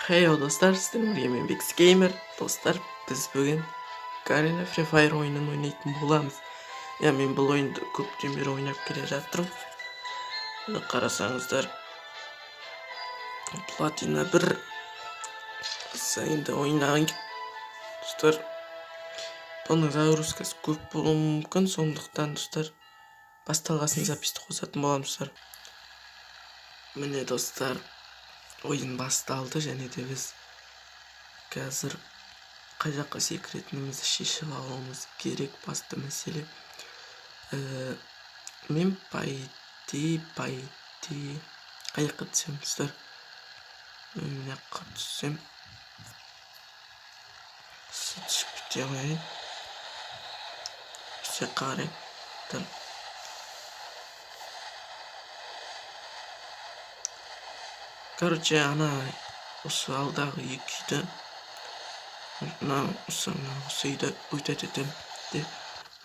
Хейо достар, сіздермен бірге мен Бекс Геймер. Достар, біз бүгін Garena Free Fire ойынын ойнайтын боламыз. Иә, мен бұл ойынды көптен бері ойнап келе жатырмын. Міне қарасаңыздар, платина 1 енді ойнаған. Достар, бұның загрузкасы көп болуы мүмкін, сондықтан достар, басталғасын записьті қосатын боламыз, достар. Міне, достар, ойын басталды, және де біз қазір қай жаққа секіретінімізді шешіп алуымыз керек. Басты мәселе, мен по идее қай жаққа түсемін, достар? Мен мына жаққа түссем, түсіп кете қояйын. Осы жаққа қарай. Короче, ана осы алдағы екі үйді, мына осы, мына осы үйді өтет етемін де,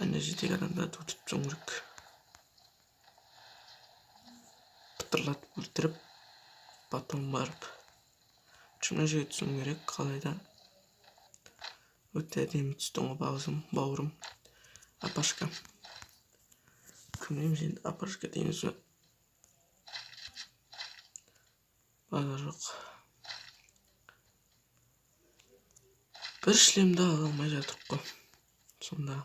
ана жердегі адамдарды өлтіріп тастауым керек. Пытырлатып өлтіріп, потом барып мына жерге түсуім керек. Қалай да өте әдемі түстің ғой, бауырым, бауырым. Апашка, кім дейміз енді, апашка дейміз бе? Базар жоқ, бір шлемді ала алмай жатырық қой. Сонда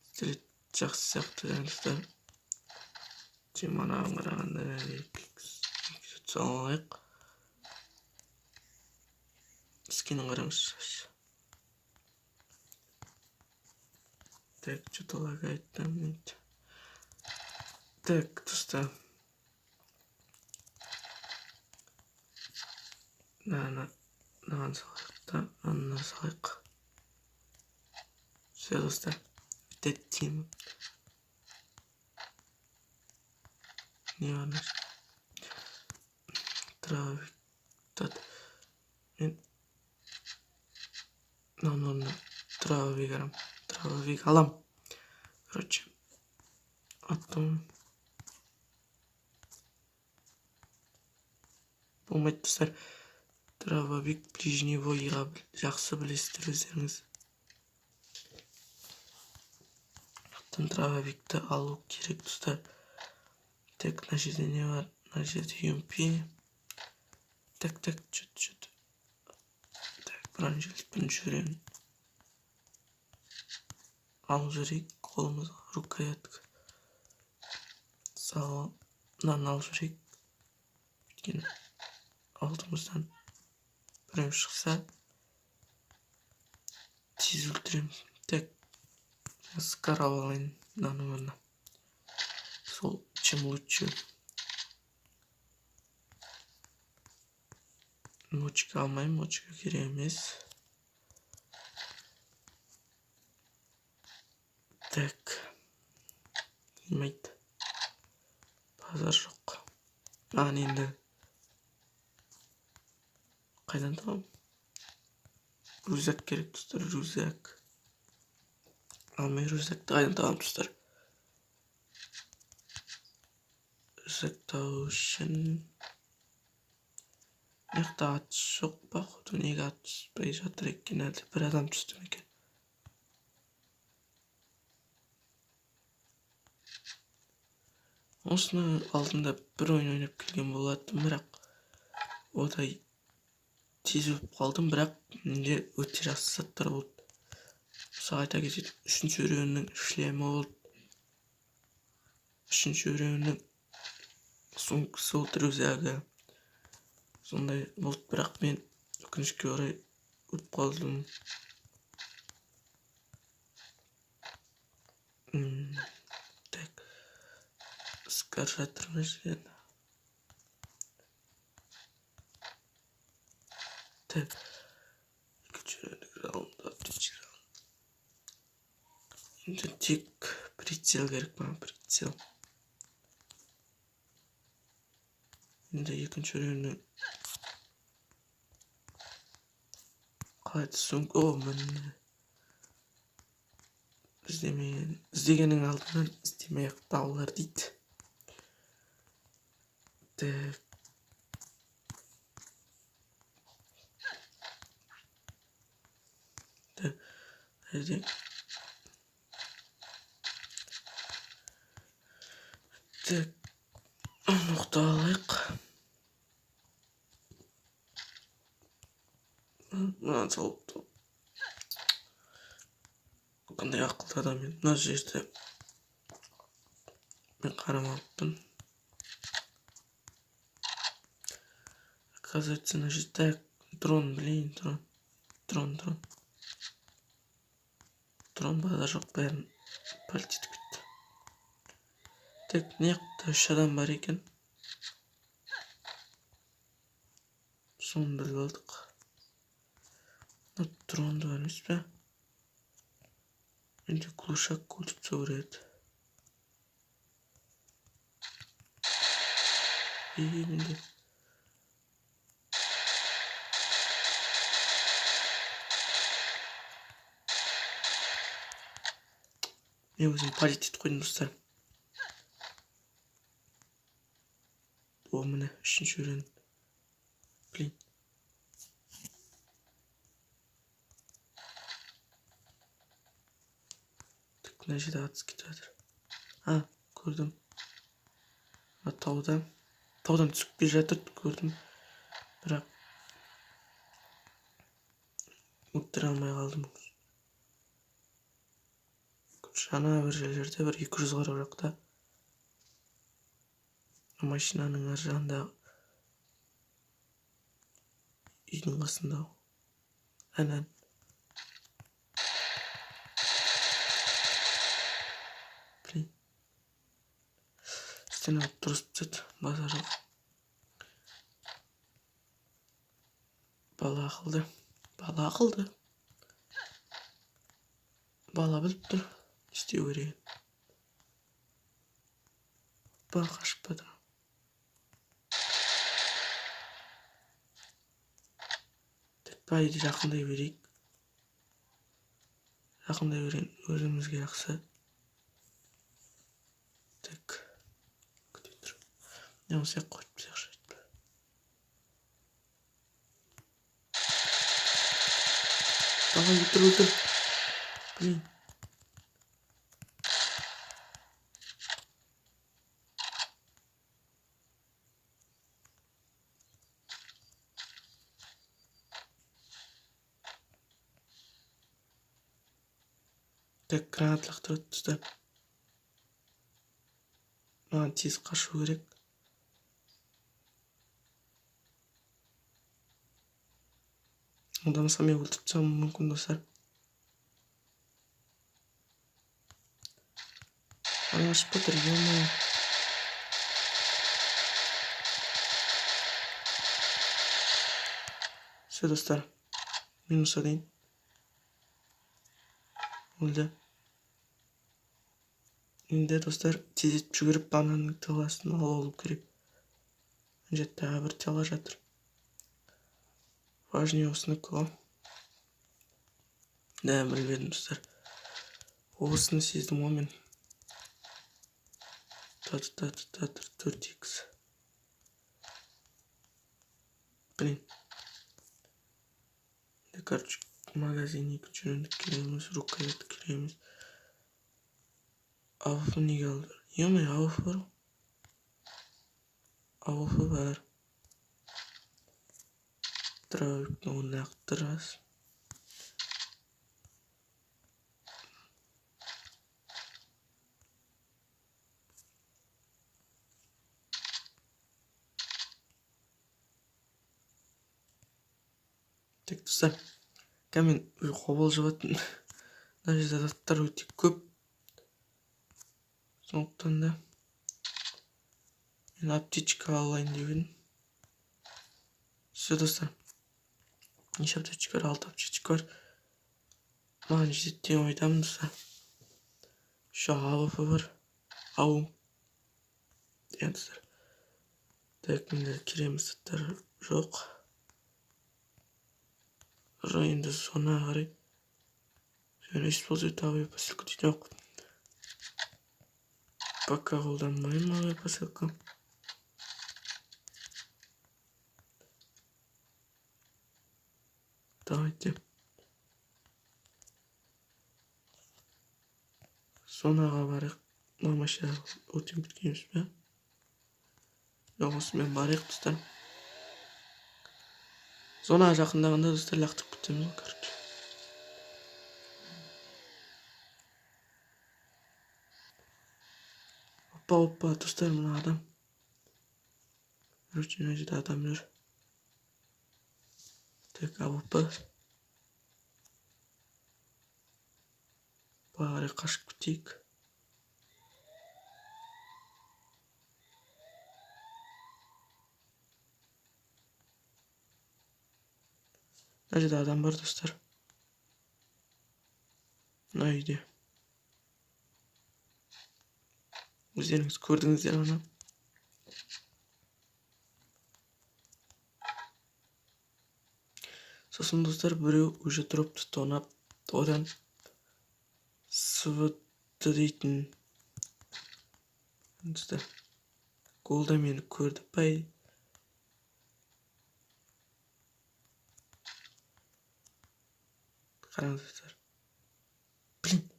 пистолет жақсы сияқты, достар. Чем анаған қарағанда екі алайық. Скинін қараңызшы. Так, что-то лагает там. Так, достар, мынаны мынаған салайық та, ананы салайық. Все, достар, өте әдемі. Не бар мына жерде? Травик. Мен мынаның орнына травовик аламын, травовик алам. Короче, потом болмайды, достар. Дробовик ближний бойға жақсы, білесіздер өздеріңіз. Сондықтан дробовикті алу керек, достар. Так, мына жерде не бар? Мына жерде UMP. Так, так, чё-то, чё-то. Так, бронежилет бірінші жүремін. Алып жіберейік қолымызға рукоятка. Салып, мынаны алып жіберейік. Өйткені алдымыздан біреу шықса, тез өлтіреміз. Так, скар алып алайын мынаның орнына. Сол чем лучше. Мочка алмаймын, мочка керек емес. Так, келмейді. Базар жоқ. Маған енді қайдан табамын? Рюкзак керек, достар, рюкзак. Ал мен рюкзакты қайдан табамын, достар? Рюкзак табу үшін мына жақта атыс жоқ, походу. Неге атыспай жатыр екен? Әлде бір адам түсті ме екен? Осыны алдында бір ойын ойнап келген болатынмын, бірақ одай тез өліп қалдым, бірақ менде өте жақсы заттар болды. Мысалға айта кетейін, үшінші біреуінің шлемі болды, үшінші біреуінің сумкасы болды, рюкзагы сондай болды, бірақ мен өкінішке орай өліп қалдым. Так, скар жатыр мына жерде. Так, екінші біреуінің. Енді тек прицел керек маған, прицел. Енді екінші біреуінің қалай сумка? О, міне. Іздемеген, іздегеннің алдынан іздемей ақ табылар дейді. Так. Жерде. Так, ноқта алайық. Мынаны салып қандай ақылды адам мен. Мына жерде мен қарамаппын. Оказывается, мына жерде так, дрон, блин, дрон. Дрон, дрон. Дрон базар жоқ, бәрін пальт етіп кетті. Так, мына жақта 3 адам бар екен. Соны біліп алдық. Мына дронды бар емес пе? Менде глушак өлтіріп тастау керек еді. И менде мен өзім палить етіп қойдым, достар. О, міне, үшінші өрен. Блин. Так, мына жерде атыс кетіп жатыр. А, көрдім. А, тауда. Таудан түсіп келе жатыр, көрдім. Бірақ өлтіре алмай қалдым. Жаңа бір жерлерде, бір 240 жақта. Машинаның ар жағында, үйдің қасында. Ән-ән. Блин. Стена алып тұрғызып тастады, базар жоқ. Бала ақылды. Бала ақылды. Бала біліп тұр. Істеу керек. Ба, қашып жатыр. Так, байды жақындай берейік. Жақындай берейін, өзімізге жақсы. Так, күте тұр. Не болса қойып тастайықшы. Давай, өлтір, өлтір. Блин. Так, гранат лақтырады тұста. Маған тез қашу керек. Одан басқа мен өлтіріп тастауым мүмкін, достар. Ана ашып жатыр, ё-моё. Всё, достар. Минус один. Өлді. Енді, достар, тездетіп жүгіріп бананның теласын алып алу керек. Мына жерде тағы бір тела жатыр. Важнее осынікі ғой. Да, білмедім, достар. Осыны сездім ғой мен. Та-та-та-та-та, төрт икс. Блин. Да, короче, магазин екінші рөндік керек емес, рукоятка керек емес. Ауфы неге алды? Ё-моё, ауфы бар ғой. Ауфы бар. Травиктің оны лақтырасыз. Так, достар, қазір мен қобалжып жатырмын. Мына жерде заттар өте көп. Сондықтан да мен аптечка алайын деп едім. Все, достар. Неше аптечка бар? 6 аптечка бар. Маған жетеді деген ойдамын, достар. Еще АВП бар. Ау. Иә, достар. Так, менде керемет заттар жоқ. Жоқ, енді соны қарай. Және использовать авиапосылку дейді. Жоқ. Пока қолданбаймын авиапосылку. Давайте. Зонаға барайық. Мына машина өртеніп кеткен емес пе? Жоқ, осымен барайық, достар. Зонаға жақындағанда, достар, лақтырып кетеміз ғой, короче. Опа, опа, достар, мына адам. Короче, мына жерде адам жүр. Так, опа. Былай қарай қашып кетейік. Мына жерде адам бар, достар. Мына үйде. Өздеріңіз көрдіңіздер аны. Сосын, достар, біреу уже дропты тонап, одан СВТ дейтін. Достар, голда мені көрді, пай. Қараңыз, достар. Блин.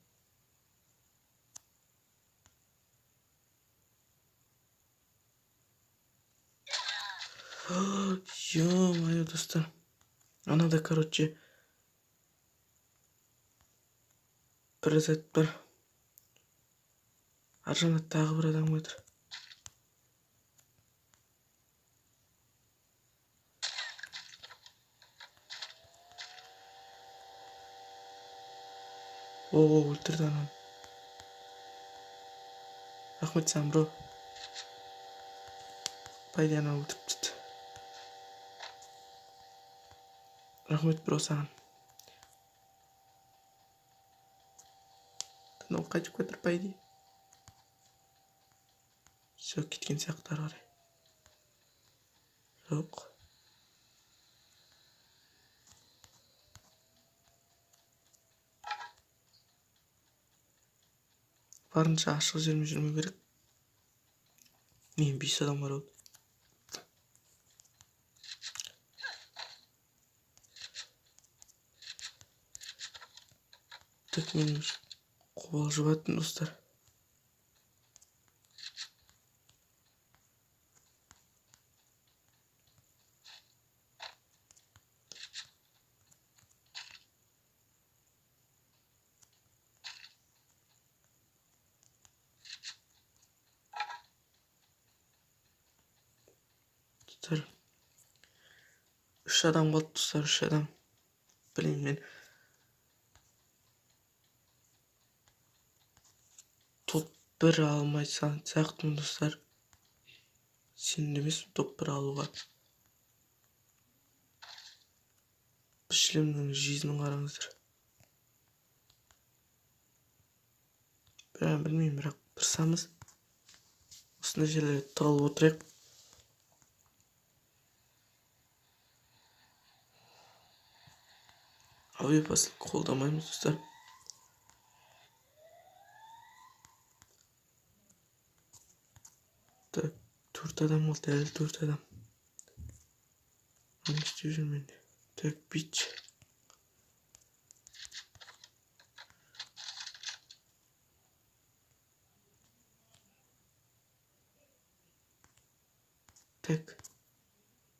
Ё-моё, достар. Анада, короче, бір зат бар. Ар жағында тағы бір адам отыр. О, өлтірді ананы. Рахмет саған, бро. По идее, ананы өлтіріп тастады. Рахмет, бро, саған. Мынау қайтып кетір, по идее. Все, кеткен сияқты ары қарай. Жоқ. Барынша ашық жермен жүрмеу керек. Мен 5 адам бар болды. Так, мен қобалжып жаттым, достар. Достар, 3 адам қалды, достар, 3 адам. Блин, мен топ 1 алмай сияқтымын, достар. Сенімді емеспін топ 1 алуға. Шлемнің жизнін қараңыздар. Бірақ білмеймін, бірақ тырысамыз. Осындай жерлерге тығылып отырайық. Авиапасты қолдамаймыз, достар. Так, 4 адам болды, әлі 4 адам. Не істеп жүрмін мен? Так, бич. Так,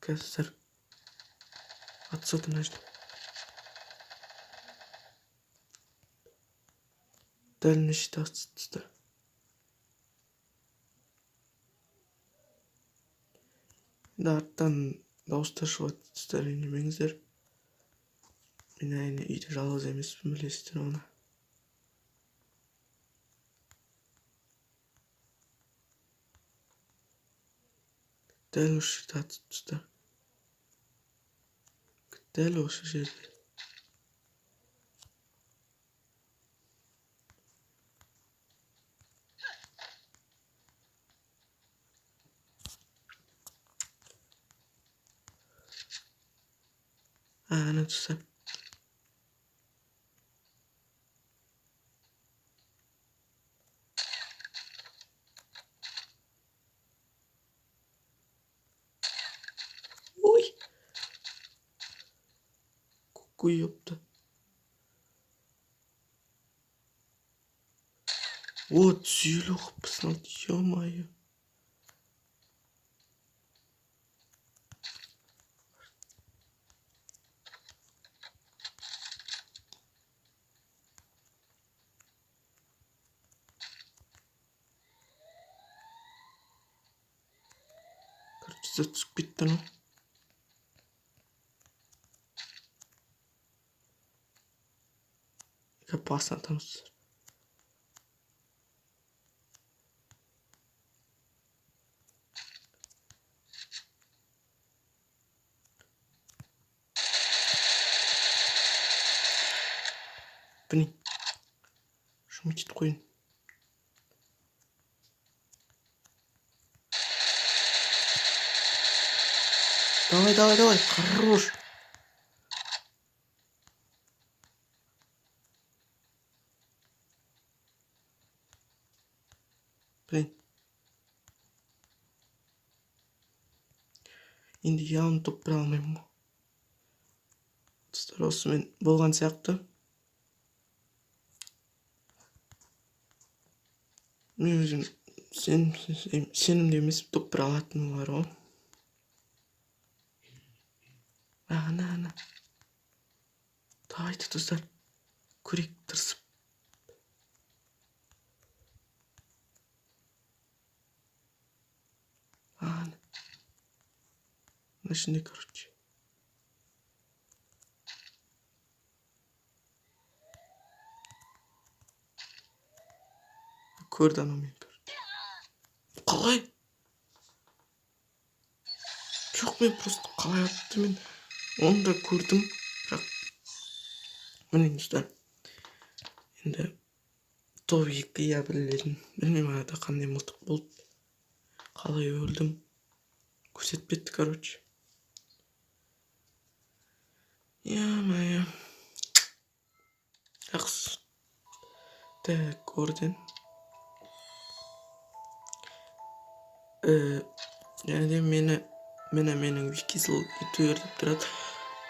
қазір атысады мына жерде. Дәл мына жерде атысады, достар. Енді арттан дауыстар шығады, достар, ренжімеңіздер. Мен әрине үйде жалғыз емеспін, білесіздер оны. Дәл осы жерде атысады, достар. Дәл осы жерде. Ана достар. Ой. Ку-ку, ёпта. Вот, 150 хпсын алды, ё-моё. Короче, түсіп кетті анау. Басын атамыз. Блин, шумить етіп қояйын. Давай, давай, давай, хорош. Блин. Енді явно топ бір алмаймын ғой. Достар, осымен болған сияқты. Мен өзім сенімді емес, топ бір алатыным бар ғой. Ана, ана. Давайте, достар, көрейік тырысып. Ана. Мына ішінде, короче. Көрді анау мені, короче. Қалай? Жоқ, мен просто қалай атты мен оны да көрдім, бірақ міне, достар. Енді топ 2 я білетін. Білмеймін, арада қандай мылтық болды. Қалай өлдім. Көрсетпеді, короче. Ё-моё. Жақсы. Так, орден. Және де мені, міне менің Викисл ютубер деп тұрады.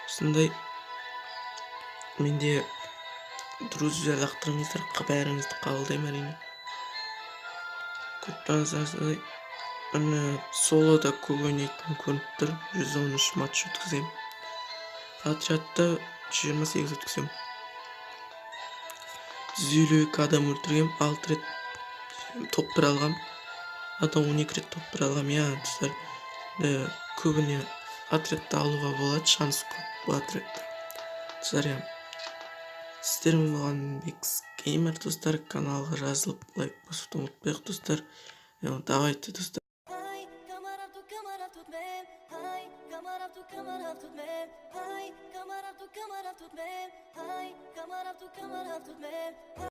Осындай менде друзья лақтырыңыздар, бәріңізді қабылдаймын әрине. Көптен міне солода көп ойнайтын көрініп тұр. 113 матч өткіземін. Отрядта 128 өткіземін. 152 адам өлтіргем, 6 рет топ бір алғам. Адам 12 рет топ бір алғам. Иә, достар, көбіне отрядта алуға болады, шанс көп отрядта. Достар, иә, сіздермен болған Бекс Геймер, достар, каналға жазылып, лайк басуды ұмытпайық, достар. Давайте, достар.